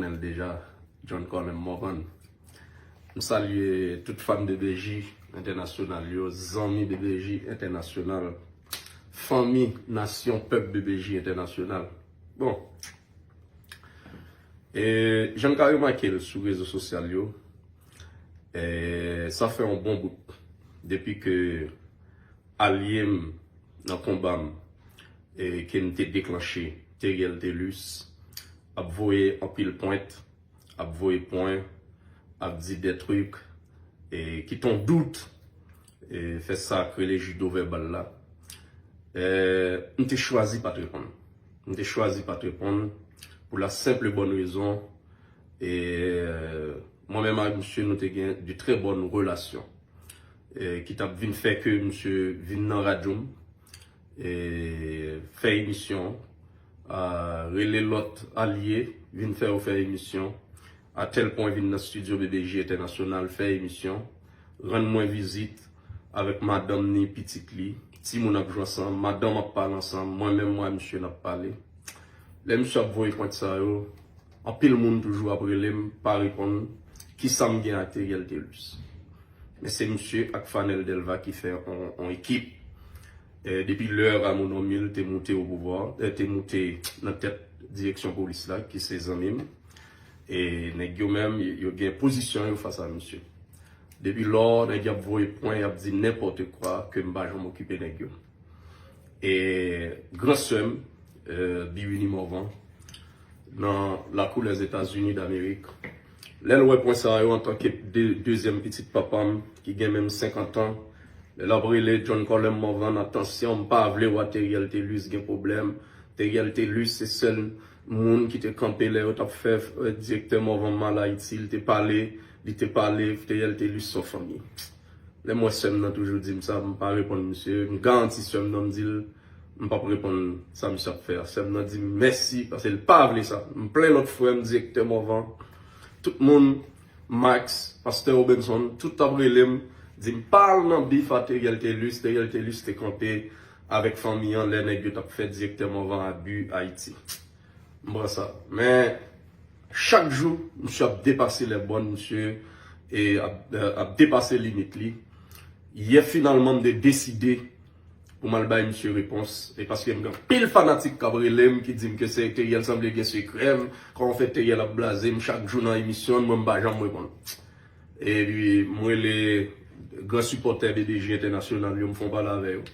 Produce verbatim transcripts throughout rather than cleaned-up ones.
konnen l deja, John Colem Morvan. M salye tout fan B B J entènasyonal yo, zanmi B B J entènasyonal, fanmi, nasyon, pèp B B J entènasyonal. Bon, e, jan n ka remake l sou rezo sosyal yo, e, sa fè yon bon bout depi ke alye m nan konba m, e, ke m te deklanche, Theriel Thelus, ap voye anpil pwent, ap voye pwen, ap di de trik, e, ki t on dout, e, fè sa k rele jido vèbal la. E, m te chwazi pa t reponn. M te chwazi pa t reponn pou la senp bòn rezon, e, mwen menm ak misye, nou te gen de trè bòn relasyon, e, ki t ap vin fè ke misye vin nan radyo m, e, fè emisyon, a, rele lòt alye, vin fè yo fè emisyon, a tèl pwen vin nan estidyo B B J entènasyonal fè emisyon, rann mwen vizit avèk madanm ni pitit li, timoun ap jwe ansanm, madanm ap pale ansanm, mwen menm mwen ak misye n ap pale. Lè misye ap voye pwent sa yo, anpil moun toujou ap rele m, pa reponn, kisa m gen ak Theriel Thelus. Men se misye ak Fanel Delva ki fè on, on ekip. E, depi lè Rameau Normil te moute o pouvwa, e, te moute nan tèt direksyon polis la, ki se zanmi m, e nèg yo menm, yo gen pozisyon yo fas a misye. Depi lò, nèg y ap voye pwen, y ap di nenpòt kwa, ke m pa janm okipe nèg yo. E gran sè m, e, Biwini Morvan, nan lakou Lèzetazini Damerik. Lè l wè pwen sa yo antanke de, dezyèm pitit papa m, ki gen menm senkant an, lè l ap rele John Colem Morvan, atansyon, m pa vle wè Theriel Thelus gen pwoblèm. Theriel Thelus se sèl moun ki te kanpe lè yo t ap fè, e, direktè Morvan mal Ayiti, li te pale, li te pale, Theriel Thelus se yon fanmi. Lè m wè sè m nan toujou di m sa, m pa reponn misye. M garanti sè m nan, m di l, m p ap reponn sa misye ap fè a. Sè m nan di m mèsi, paske l pa vle sa. M plen lòt frè m, direktè Morvan, tout moun, Max, pastè Robinson, tout t ap rele m, di m pa al nan bif a Theriel Thelus, Theriel Thelus te kanpe avèk fanmi an lè nèg yo t ap fè direktè Morvan abi Ayiti. M pran sa. Men, chak jou, misye ap depase lè bòn, misye, e ap, ap depase limit li. Yè, finalman, m te deside pou m al bay misye repons. E paske m gen anpil fanatik k ap rele m, ki di m ke se Theriel sanble gen sekrè m, kòman fè Theriel ap blaze m chak jou nan emisyon, mwen m pa janm reponn. Epi, m rele gran sipòtè B B J entènasyonal yo, m fè on pale avè yo.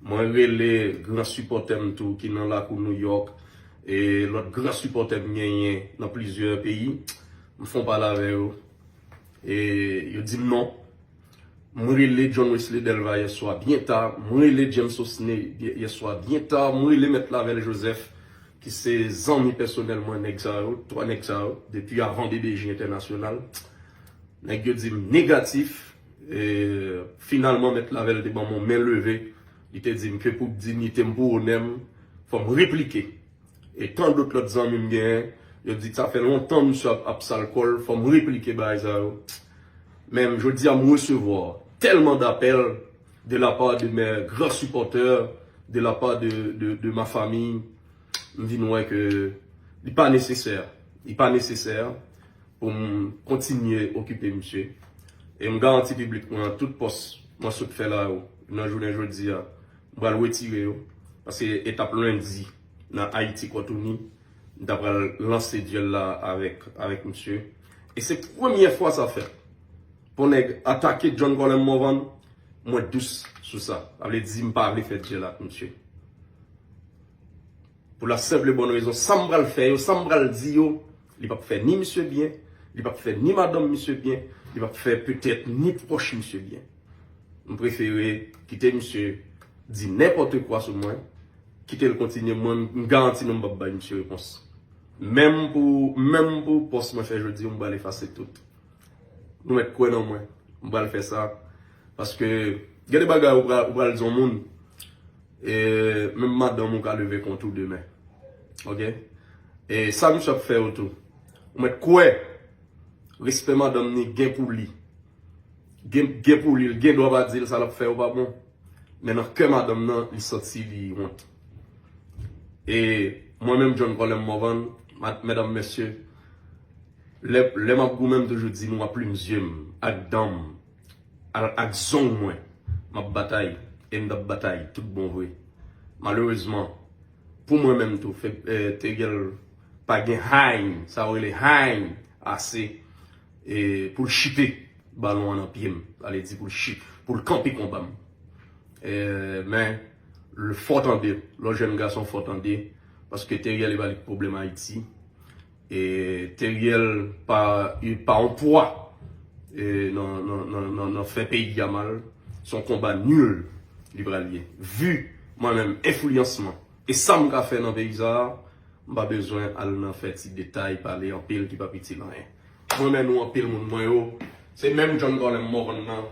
Mwen rele gran sipòtè m tou ki nan lakou Nouyòk, e lòt gran sipòtè m genyen nan plizyè peyi. M fè on pale avè yo. E yo di m non. Mwen rele John Wesley Delva yèswa byen ta. Mwen rele James Osney yèswa byen ta. Mwen rele Mèt Lavèl Joseph, ki se zanmi pèsonèl mwen, nèg sa yo, twa nèg sa yo, depi avan B B J entènasyonal. Nèg yo di m negatif. E, finalman, Mèt Lavèl te ban m yon men leve. Li te di m ke pou diyite m, pou onè m, fò m replike. E tan dòt lòt zanmi m genyen, yo di sa fè lontan misye ap, ap sal kò l, fò m replike bagay sa yo. Men jodi a, m resevwa tèlman dapèl de la part de mes grands supporters, de la part de, de, de ma famille, m vin wè ke li pa nesesè. Li pa nesesè pou m kontinye okipe misye. E m garanti piblik mwen an, tout pòs mwen sot fè la yo, nan jounen jodi a, m pral retire yo. Paske etap lendi, nan Ayiti Kòtouni, m ta pral lanse dyèl la avèk, avèk misye. E se premyè fwa sa fèt. Pou nèg atake John Colem Morvan, mwen dous sou sa. Sa vle di m pa vle fè dyèl ak misye. Pou la senp e bòn rezon, sa m pral fè yo, sa m pral di yo, li p ap fè ni misye byen, li p ap fè ni madanm misye byen, li p ap fè petèt ni pwòch misye byen. M prefere kite misye di nenpòt kwa sou mwen, kite l kontinye, mwen, m garanti nou m p ap bay misye repons. Menm pou, menm pou pòs mwen fè jodi, m pral efase tout. Nou mèt kwè nan mwen. M pral fè sa. Paske, gen de bagay ou pral, ou pral di yon moun, e menm madanm ou ka leve kont ou demen. Oke? E sa misye ap fè yo tou. Ou mèt kwè, respè madanm ni gen pou li. Gen, gen pou li, l gen dwa pa di l sa l ap fè yo pa bon. Men nan kè madanm nan, li santi li wont. E mwen menm, John Colem Morvan, mad-, medam, mesye, Lè, lè m ap goumen, m toujou di nou a plim zye m, ak dan m, ak, ak zong mwen, m ap batay, e m t ap batay tout bon vre. Malerezman, pou mwen menm tou, fè, eh, Teriel pa gen hang, sa yo rele hang, ase, e pou l chite balon an nan pye m, sa vle di pou l chi-, pou l kanpe konba m. Eh, men, l fò tande, lòt jèn gason fò tande, paske Teriel e pa li k pwoblèm Ayiti. E Teriel pa, li pa yon pwa, e nan, nan, nan, nan, nan fè peyi a mal. Se yon konba nil li pral ye. Vi mwen menm, enfliyans mwen, e sa m ka fè nan peyi sa a, m pa bezwen al nan fè ti detay, pale anpil ki p ap itil anyen. Mwen renmen nou anpil, moun mwen yo. Se menm John Colem Morvan nan.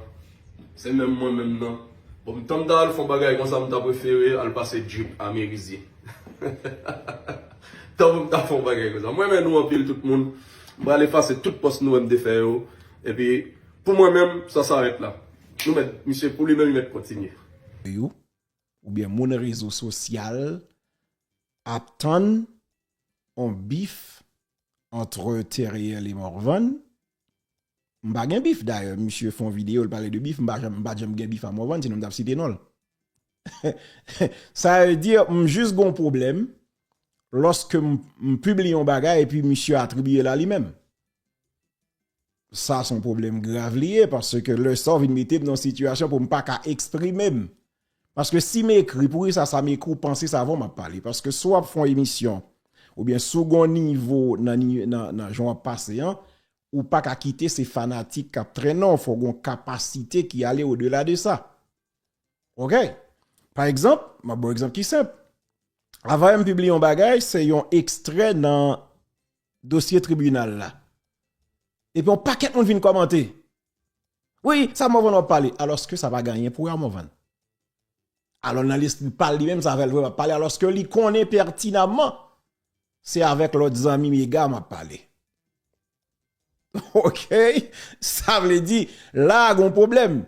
Se menm mwen menm nan. Bon, m tann ta al fè yon bagay konsa, m ta prefere al pase drip a Merizier. Tann pou m ta fè yon bagay konsa. Mwen renmen nou anpil, tout moun. M pral efase tout pòs nou wè m te fè yo. Epi, pou mwen menm, sa sa rete la. Nou mèt, misye, pou li menm, li mèt kontinye. Yo, oubyen moun rezo sosyal ap tann yon bif antre Teriel e Morvan. M pa gen bif dayè, misye fè yon videyo, l pale de bif, m pa janm, m pa janm gen bif a Morvan, sinon m t ap site non l. Sa vle di, m jis gon pwoblèm lòske m, m pibliye yon bagay epi misye atribiye l a li menm. Sa se yon pwoblèm grav li ye, paske lè sa w vin mete m nan yon sitiyasyon pou m pa ka eksprime m. Paske si m ekri, poukisa sa m ekri, w panse se avè w m ap pale? Paske si w ap fè yon emisyon, oubyen si w gen yon nivo nan, ni- nan, nan jan w ap pase an, ou pa ka kite se fanatik k ap trennen w, fò w gen yon kapasite ki ale odela de sa. Oke? Pa egzanp, m ap ba w egzanp ki senp. Avan m pibliye yon bagay, se yon ekstrè nan dosye tribinal la. Epi yon pakèt moun vin kòmante. Wi, sa Morvan w ap pale. Alòske sa pa gen anyen pou wè a Morvan. Alò nan lespri pa l li menm, sa fè l vre m ap pale, alòske li konnen pètinamman se avèk lòt zanmi Mega m ap pale. Oke? Sa vle di, la a gon pwoblèm.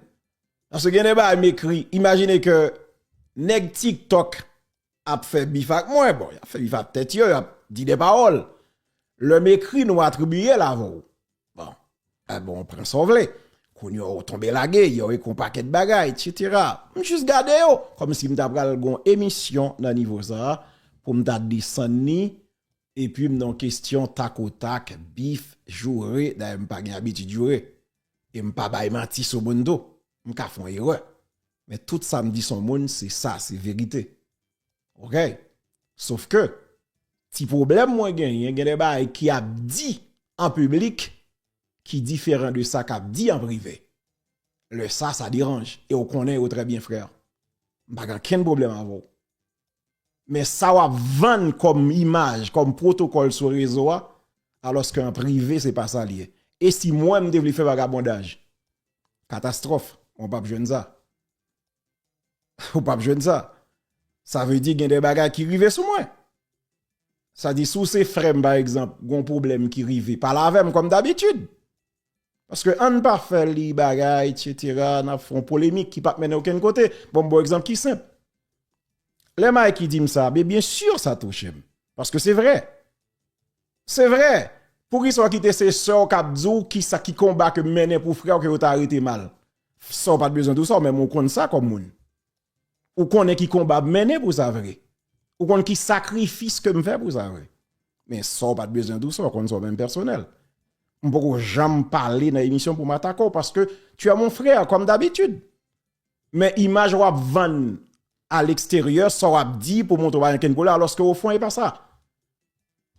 Paske gen de bagay m ekri, imajine ke nèg TikTok ap fè bif ak mwen, bon, y ap fè bif ak tèt yo, y ap di de pawòl. Lè m ekri, nou atribiye l avè w. Bon, e bon, w pran sa w vle. Kounye a, w tonbe lage, yo ekri yon pakèt bagay, etsetera. M jis gade yo, kòmsi m ta pral gon emisyon nan nivo sa a, pou m ta desann ni, epi m nan yon kesyon takotak, bif, joure, dayè m pa gen abitid joure. E m pa bay manti sou moun tou. M ka fè yon erè. Men tout sa m di sou moun, se sa, se verite. Oke? Sof ke, ti pwoblèm mwen genyen, gen de bagay ki ap di an piblik ki diferan de sa k ap di an prive. Lè sa, sa deranje. E w konnen yo trè byen, frè. M pa gen okenn pwoblèm avè w. Men sa w ap vann kòm imaj, kòm pwotokòl sou rezo a, alòske an prive, se pa sa l ye. E si mwen, m te vle fè vagabondaj? Katastwòf. Mwen p ap jwenn sa. Ou p ap jwenn sa. Sa vle di gen de bagay ki rive sou mwen. Sa di, si w se frè m, pa egzanp, gon pwoblèm ki rive, pale avè m kòm dabitid. Paske ann pa fè li bagay, etsetera, n ap fè yon polemik ki p ap mennen okenn kote. Bon, m ba w egzanp ki senp. Lè Mikey di m sa, ben, byen si sa touche m. Paske se vre. Se vre. Poukisa w kite se sè w k ap di w kisa ki konba ke m mennen pou frè w ke yo ta rete mal? Sè w pa t bezwen di w sa, w menm ou konn sa kòm moun. Ou konnen ki konba m mennen pou sa vre. Ou konn ki sakrifis ke m fè pou sa vre. Men sè w pa t bezwen di w sa, w konn sa w menm pèsonèl. M poko janm pale nan emisyon pou m atake w paske tu es mon frère, comme d'habitude. Men imaj w ap vann a leksteryè, sa w ap di pou montre w pa gen kenn kolè, alòske o fon e pa sa.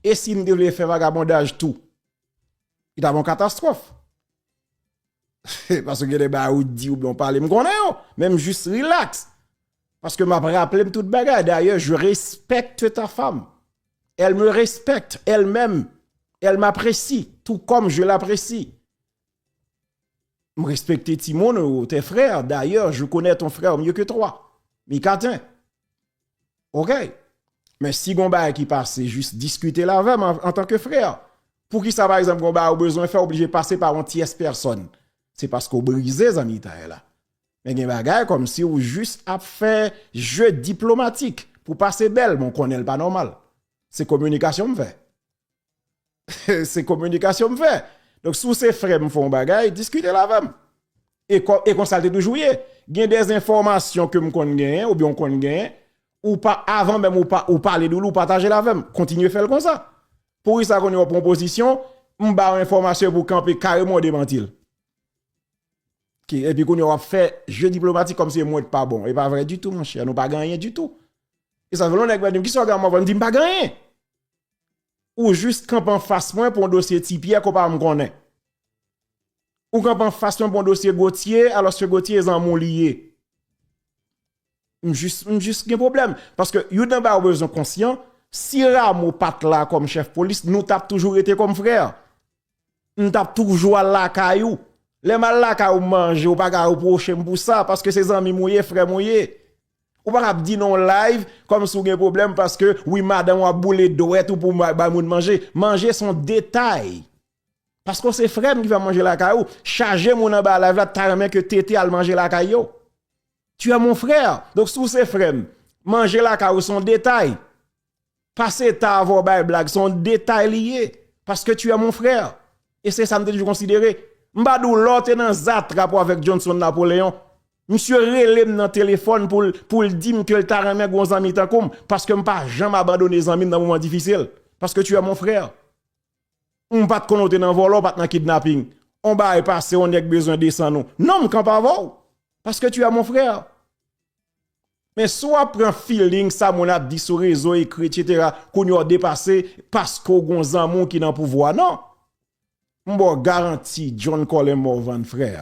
E si m te vle fè vagabondaj tou? Li ta yon katastwòf. Paske gen de bagay ou di oubyen w pale, m konnen yo, men m jis rilaks. Paske m ap raple m tout bagay. D'ailleurs, je respecte ta femme. Elle me respecte, elle m'aime, elle m'apprécie, tout comme je l'apprécie. M respekte timoun ou, tes frères. D'ailleurs, je connais ton frère mieux que toi. Mikaten. Oke? Men si gon bagay ki pase, jis diskite l avè m an, antanke frè. Poukisa, pa egzanp, gon bagay ou bezwen fè, ou oblije pase pa yon tyès pèsòn? Se paske w brize zanmitay la. Men gen bagay kòmsi ou jis ap fè je diplomatik pou pase bèl, men w konnen l pa nòmal. Se kominikasyon m fè. Se kominikasyon m fè. Donk, si w se frè m, fè yon bagay, diskite l avè m. E, kon, e konsa l te toujou ye. Gen de enfòmasyon ke m konn genyen, oubyen w konn genyen, ou pa, avan menm ou, pa, ou pale de li, ou pataje l avè m. Kontinye fè l konsa. Poukisa kounye a w pran pozisyon, m ba w enfòmasyon pou kanpe kareman w demanti l. Ki, epi kounye a w ap fè je diplomatik kòmsi e mwen k pa bon. E pa vre ditou, monchè. Nou pa gen anyen ditou. E sa fè lè yon nèg vin di m, "Kisa w gen avè m?" M di, "M pa gen anyen." Ou jis kanpe anfas mwen pou yon dosye Ti Pyè ke w pa janm konnen. Ou kanpe anfas mwen pou yon dosye Gotye, alòske Gotye zanmi w li ye. M jis, m jis gen pwoblèm. Paske youn nan bagay ou bezwen konsyan, si Rameau pa t la kòm chèf polis, nou t ap toujou rete kòm frè. M t ap toujou al lakay ou. Lè m al lakay ou, m manje, ou pa ka repwoche m pou sa, paske se zanmi m ou ye, frè m ou ye. Ou pa ka ap di nan yon live kòmsi w gen pwoblèm paske, wi, madanm ou ap boule dwèt ou pou bay, bay moun manje. Manje se yon detay. Paske w se frè m ki fè m manje lakay ou. Chaje moun anba live la ta renmen ke Tete al manje lakay yo. Tu es mon frère. Donk, si w se frè m, manje lakay ou se yon detay. Pase ta avè w bay blag, se yon detay li ye. Paske tu es mon frère. E se sa m te toujou konsidere. M pa di w lè w te nan zatrap ou avèk Johnson Napoléon. Misye rele m nan telefòn pou l, pou l di m ke l ta renmen gen yon zanmi tankou m, paske m pa janm abandone zanmi m nan moman difisil. Paske tu es mon frère. M pa t konnen w te nan vòlò, w pa t nan kidnaping. On bagay pase, on nèg bezwen desann ou. Non, m kanpe avè w. Paske tu es mon frère. Men si w ap pran feeling sa moun ap di sou rezo, ekri, etsetera, kounye a w depase paske w gon zanmi w ki nan pouvwa. Non. M ba w garanti, John Colin Morvan, frè.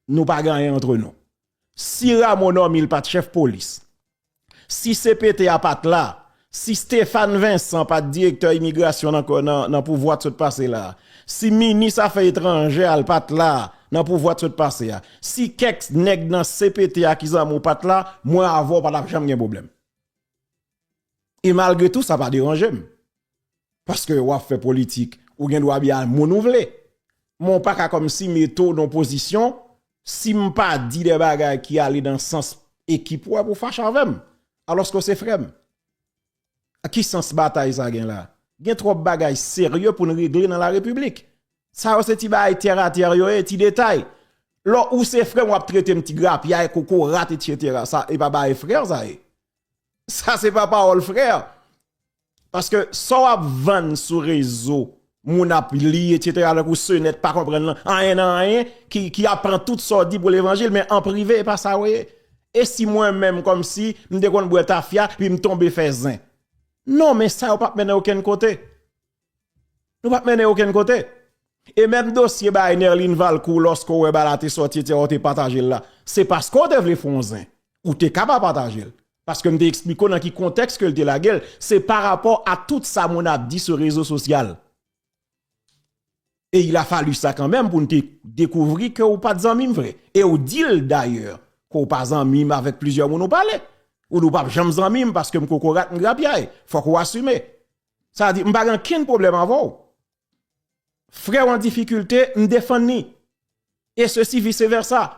Nou pa gen anyen antre nou. Si Rameau Normil pa t chèf polis, si C P T a pa t la, si Stéphane Vincent pa t direktè imigrasyon nan, nan, nan pouvwa k sot pase la, si minis afè etranjè a l pa t la nan pouvwa k sot pase a, si kèk nèg nan C P T a ki zanmi w pa t la, mwen avè w pa t ap janm gen pwoblèm. E malgre tou, sa pa deranje m. Paske w ap fè politik, ou gen dwa byen a moun ou vle. Men w pa ka kòmsi mete w nan pozisyon, si m pa di de bagay ki ale nan sans ekip ou a, pou w fache avè m. Alòske w se frè m. A ki sans batay sa gen la? Gen twòp bagay serye pou n regle nan la repiblik. Sa yo se ti bagay tèratè yo ye, ti detay. Lè ou se frè m, w ap trete m ti grapyay, kokorat, etsetera. Sa, e pa bagay frè sa ye. Sa se pa pawòl frè. Paske sa w ap vann sou rezo, moun ap li, etsetera, tankou Senèt pa konprann lan, anyen nan anyen, ki, ki ap pran tout sa w di pou levanjil, men an prive, e pa sa w ye. E si mwen menm, kòmsi, m te konn bwè tafya, epi m tonbe fè zen? Non, men sa yo p ap mennen okenn kote. Nou p ap mennen okenn kote. E menm dosye bay Nerline Valcourt, lòske w wè bagay la te sòti, etsetera, w te pataje l la. Se paske w te vle fè yon zen. Ou te ka pa pataje l. Paske m te eksplike w nan ki kontèks ke l te lage l. Se pa rapò a tout sa moun ap di sou rezo sosyal. E il a fallu sa kanmenm pou n te dekouvri ke ou pa t zanmi m vre. E w di l dayè ke w pa zanmi m avèk plizyè moun ou pale. Ou di w p ap janm zanmi m paske m kokorat, m grapyay. Fòk ou asime. Sa di, m pa gen ankenn pwoblèm avè w. Frè w an difikilte, m defann li. E sesi vise vèsa.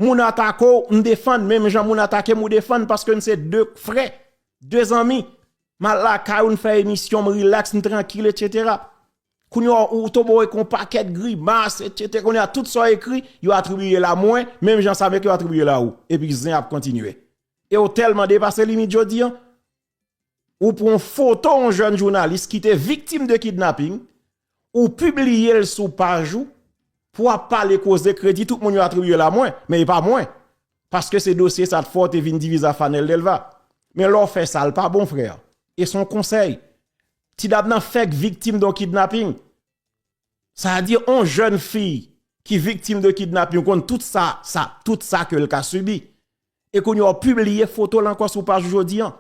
Moun atake w, m defann, menm jan moun atake m, ou defann, paske n se de frè, de zanmi. M al lakay ou, n fè emisyon, m rilaks, m trankil, etsetera. Kounye a, ou tonbe w ek yon pakèt grimas, etsetera. Kounye a, tout sa w ekri, yo atribiye l a mwen, menm jan sa m ekri yo atribiye l a ou. Epi zen ap kontinye. E w tèlman depase limit jodi a, ou pran yon foto yon jèn jounalis ki te viktim de kidnaping, ou pibliye l sou paj ou, pou w ap pale koze kredi tout moun yo atribiye l a mwen, men e pa mwen. Paske se dosye sa t fè w te vin divize a Fanel Delva. Men lè w fè sa, l pa bon, frè. E se yon konsèy. Ti dam nan fèk viktim de yon kidnaping. Sa a di, yon jèn fi ki viktim de kidnaping, ou konn tout sa, sa, tout sa ke l ka sibi. E kounye a, w pibliye foto l ankò sou paj ou jodi a,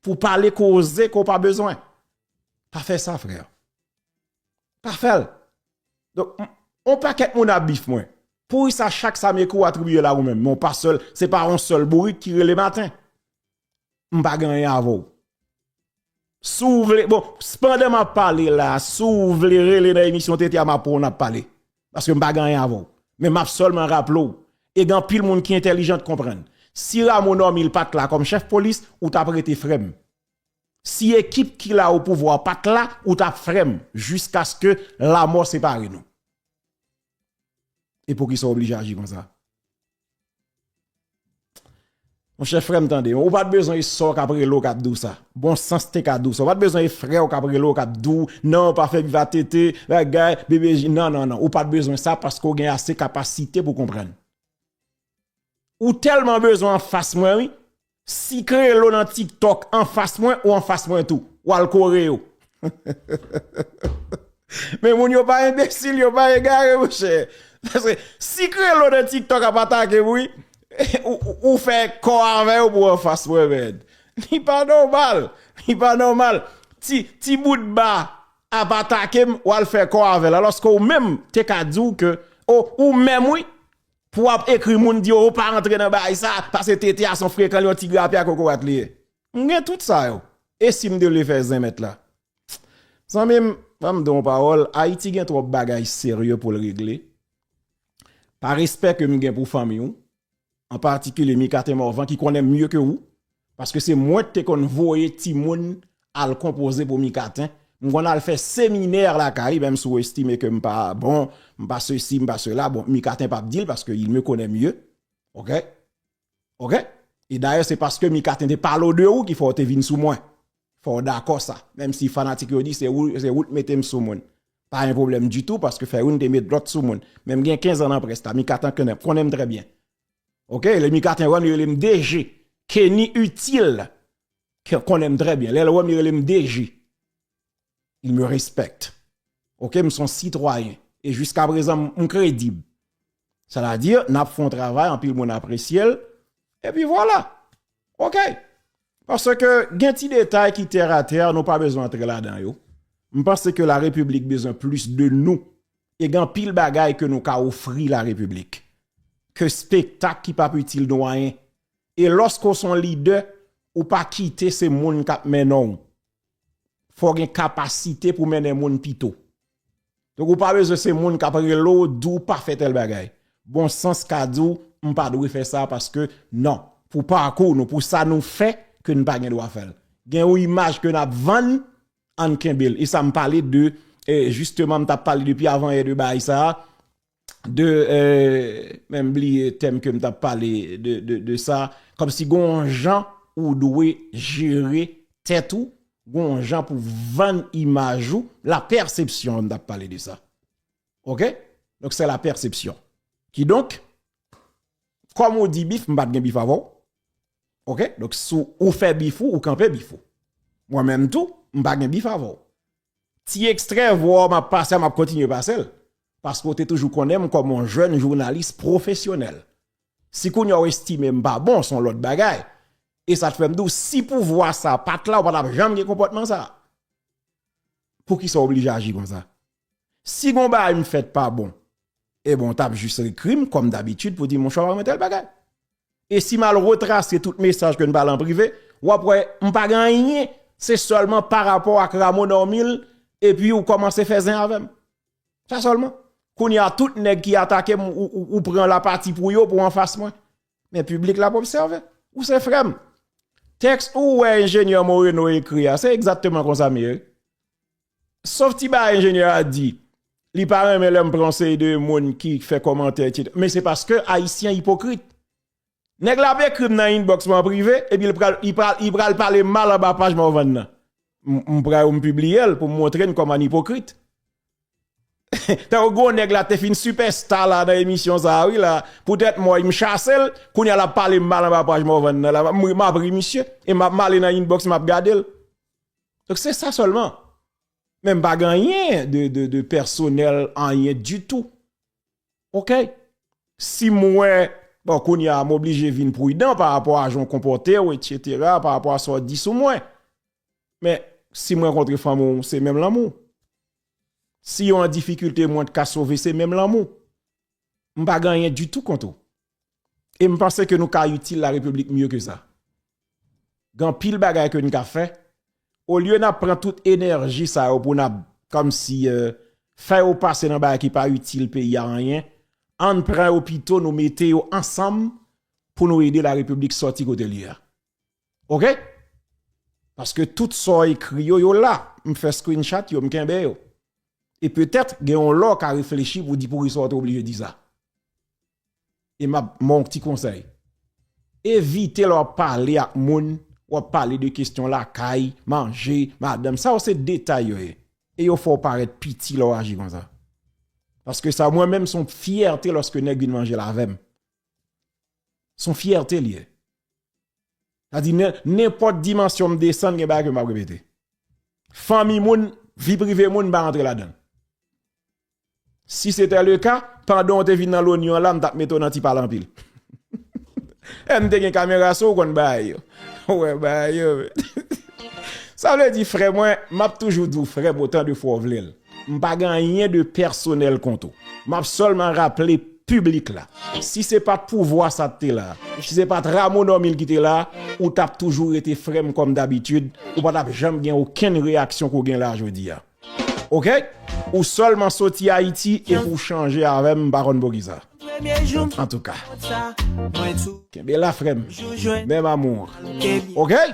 pou pale koze ke w pa bezwen. Pa fè sa, frè. Pa fè l. Donk, m, yon pakèt moun ap bif mwen. Poukisa chak sa m ekri w atribiye l a ou menm? Men w pa sèl, se pa yon sèl bourik ki rele maten. M pa gen anyen avè w. Si w vle, bon, pandan m ap pale la, si w vle rele nan emisyon Tete a, m ap pran w, n ap pale. Paske m pa gen anyen avè w. Men m ap sèlman raple w. E gen anpil moun ki entèlijan k konprann. Si Rameau Normil pa t la kòm chèf polis, ou t ap rete frè m. Si ekip ki la o pouvwa pa t la, ou t ap frè m, jiskaske lamò separe nou. E poukisa w oblije aji konsa? Monchè, frè m, tande, ou pa t bezwen e sè w k ap rele w k ap di w sa. Bon sans te ka di w sa. Ou pa t bezwen e frè w k ap rele w k ap di w, non, pa fè Viva Tete, bagay, B B J. Non, non, non. Ou pa t bezwen sa paske w gen ase kapasite pou konprann. Ou tèlman bezwen anfas mwen, wi. Si Krelo nan TikTok anfas mwen, ou anfas mwen tou. W al kore yo. Men moun yo pa enbesil, yo pa egare, monchè. Paske si Krelo nan TikTok ap atake m, wi, ou, ou, ou fè kò avè yo pou anfas mwen, men. Li pa nòmal. Li pa nòmal. Ti, ti bout ba ap atake m, w al fè kò avè l. Alòske ou menm te ka di w ke, o, ou menm, wi, pou w ap ekri moun di yo, ou pa rantre nan bagay sa, paske Tete a se yon frekan, li yon ti grapya kokorat li ye. M gen tout sa yo. E si m te vle fè zen mèt la? Zanmi m, ban m di w yon pawòl, Ayiti gen twòp bagay serye pou l regle. Pa respè ke m gen pou fanmi w, an patikilye Micatin Morvan ki konnen m mye ke ou, paske se mwen ki te konn voye timoun al konpoze pou Micatin. M konn al fè seminè lakay li, menm si w estime ke m pa bon, m pa sesi, m pa sela. Bon, Micatin p ap di l paske il me connaît mieux. Oke? Oke? E dayè, se paske Micatin te pale w de ou ki fè w te vin sou mwen. Fò w dakò sa. Menm si fanatik yo di se ou, se ou t mete m sou moun. Pa gen pwoblèm ditou, paske fè youn te met lòt sou moun. Men m gen kenz an nan près la, Micatin konnen, konnen m trè byen. Oke? Lè Micatin wè m, li rele m D G. Kenny Utile, ke konnen m trè byen. Lè l wè m, li rele m D G. Il me respecte. Oke, m se yon sitwayen. E jiska prezan, m, m kredib. Sa vle di, n ap fè yon travay, anpil moun apresye l. Epi vwala. Oke. Paske gen ti detay ki tèratè, nou pa bezwen antre ladan yo. M panse ke la repiblik bezwen plis de nou. E gen anpil bagay ke nou ka ofri la repiblik. Ke spektak ki p ap itil nou anyen. E lòske w se yon lidè, ou pa kite se moun k ap mennen w. Fò w gen kapasite pou mennen moun pito. Donk, ou pa bezwen se moun k ap rele w, di w pa fè tèl bagay. Bon sans ka di w, m pa dwe fè sa paske, non. Pou pakou nou, pou sa nou fè, ke n pa gen dwa fè l. Gen yon imaj ke n ap vann, ann kenbe l. E sa m pale de, eh, jisteman, m t ap pale depi avan yè de bagay sa a, de, eh, men m bliye tèm ke m t ap pale de, de, de sa, kòmsi gon jan ou dwe jere tèt ou, gon jan pou vann imaj ou, la pèsepsyon, m t ap pale de sa. Oke? Donk, se la pèsepsyon. Kidonk, kòm ou di bif, m pa t gen bif avè w. Oke? Donk, si w fè bif ou, ou kanpe bif ou. Mwen menm tou, m pa gen bif avè w. Ti ekstrè vwa w m ap pase a, m ap kontinye pase l. Paske w te toujou konnen m kòm yon jèn jounalis pwofesyonèl. Si kounye a w estime m pa bon, se yon lòt bagay. E sa t fè m di w, si pouvwa sa a pa t la, ou pa t ap janm gen konpòtman sa a. Poukisa w oblije aji konsa? Si gon bagay m fè t pa bon, ebyen, w t ap jis ekri m, kòm dabitid, pou di, monchè, w pa renmen tèl bagay. E si m al retrase tout mesaj ke n pale an prive, w ap wè, m pa gen anyen, se sèlman pa rapò ak Rameau Normil, epi ou kòmanse fè zen avè m. Sa sèlman. Kounye a, tout nèg ki atake m, ou, ou, ou pran lapati pou yo, pou anfas mwen. Men piblik la ap obsève. Ou se frè m. Tèks ou wè enjenyè Moreno ekri a, se egzakteman konsa m ye. Sof ti bagay enjenyè a di, li pa renmen lè m pran yon seri de moun ki fè kòmantè, etsetera. Men se paske Ayisyen ipokrit. Nèg la ap ekri m nan inbox mwen an prive, epi li pral, li pral, li pral pale m mal anba paj Morvan nan. M, m pral, m pibliye l pou m montre n kòman n ipokrit. Tankou gwo nèg la te fin sipèsta la nan emisyon sa a, wi, la. Poutèt mwen, m chase l, kounye a l ap pale m mal anba paj Morvan nan la. M, m ap ri misye, e m ap m ale nan inbox, m ap gade l. Donk, se sa sèlman. Men m pa gen anyen de, de, de pèsonèl, anyen ditou. Oke? Si m wè, bon, kounye a, m oblije vin pridan pa rapò a jan w konpòte w, etsetera, pa rapò a sa w di sou mwen. Men, si m rankontre fanmi w, se menm lanmou. Si yo an difikilte, mwen t ka sove, se menm lanmou. M pa gen anyen ditou kont ou. E m panse ke nou ka itil la repiblik mye ke sa. Gen anpil bagay ke n ka fè. Olye n ap pran tout enèji sa yo pou n ap, kòmsi, eh, fè yo pase nan bagay ki pa itil peyi a anyen, ann pran yo pito, nou mete yo ansanm pou nou ede la repiblik sòti kote l ye a. Oke? Paske tout sa w ekri yo, yo la. M fè screenshot yo, m kenbe yo. E petèt, gen yon lè w ka reflechi pou di poukisa w te oblije di sa. E m ap ban w ti konsèy. Evite lè w ap pale ak moun, w ap pale de kesyon lakay, manje, madanm. Sa yo se detay yo ye. E yo fè w parèt piti lè w aji konsa. Paske sa, mwen menm, se yon fyète lòske nèg vin manje l avè m. Se yon fyète l ye. Sa di, nen-, nenpòt dimansyon m desann, gen bagay ke m ap repete. Fanmi moun, vi prive moun, m pa rantre ladan l. Si se te le ka, pandan w te vin nan loni an la, m t ap mete w nan ti pale anpil. E m te gen kamera sou w, konn bagay yo. Ou wè bagay yo. Sa vle di, frè mwen, m ap toujou di w, frè m, otan de fwa w vle l. M pa gen anyen de pèsonèl kont ou. M ap sèlman raple piblik la. Si se pa t pouvwa sa t te la, si se pa t Rameau Normil ki te la, ou t ap toujou rete frè m kòm dabitid, ou pa t ap janm gen okenn reyaksyon ke w gen la jodi a. Oke? Ou sèlman soti Ayiti epi w chanje avè m, m pa konn poukisa. Antouka. Kenbe la, frè m. Menm amou. Oke?